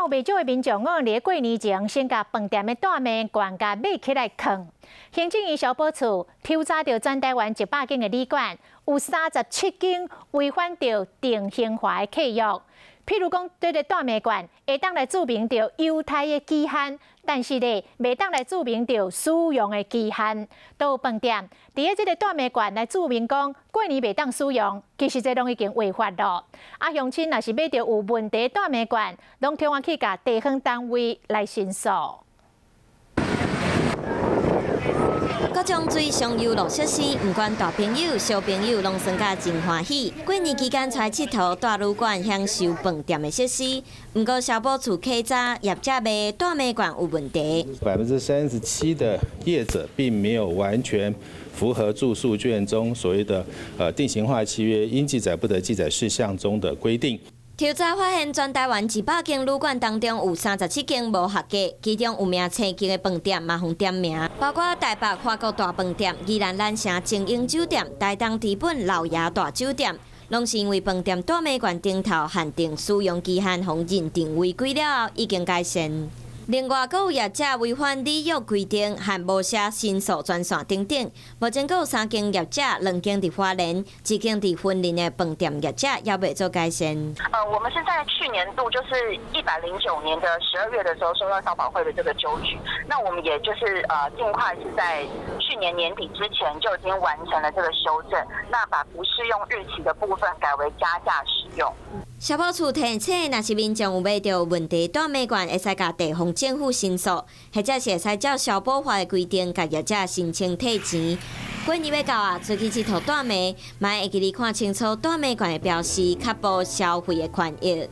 啊，有袂少的民眾哦，佇過年前先共飯店的大麵罐共買起來囥。行政院消保處抽查著全台灣100間的旅館，有37間違反著定型化的契約。譬如講，這个大麵罐會當來註明著猶太的期限，但是咧，袂當來註明著使用的期限。都有飯店佇咧這个大麵罐來註明講過年袂當使用，其實這攏已經違法咯。啊，鄉親若是買著有問題大麵罐，攏通啊去共地方單位來申訴。各種水上遊樂設施，毋管大朋友、小朋友，攏耍甲真歡喜。過年期間出來𨑨迌，蹛旅館享受飯店的設施，毋過消保處稽查業者賣大麥罐有問題。 37%的業者並沒有完全符合住宿券中所謂的定型化契約應記載不得記載事項中的規定。調查發現，全台灣100間旅館當中有37間無合格，其中有名星級的飯店嘛予點名，包括台北華國大飯店、宜蘭蘭城精英酒店、台東知本老爺大酒店，攏是因為飯店大麥罐頂頭限定使用期限，予認定違規了後，已經改善。另外，閣有業者違反履約規定，和無寫申訴專線等等。目前閣有三間業者，兩間佇花蓮，一間佇雲林的飯店業者猶未做改善。我們是在去年度，就是109年的12月的時候，收到消保會的這個糾舉。那我們也就是盡快是在去年年底之前就已經完成了這個修正，那把不適用日期的部分改為加價使用。消保處提醒，若是民眾有買著問題大麥罐，會使共地方政府申訴，或者是會使照消保法的規定，共業者申請退錢。過年欲到啊，出去𨑨迌蹛暝，嘛會記得看清楚大麥罐的標示，確保消費的權益。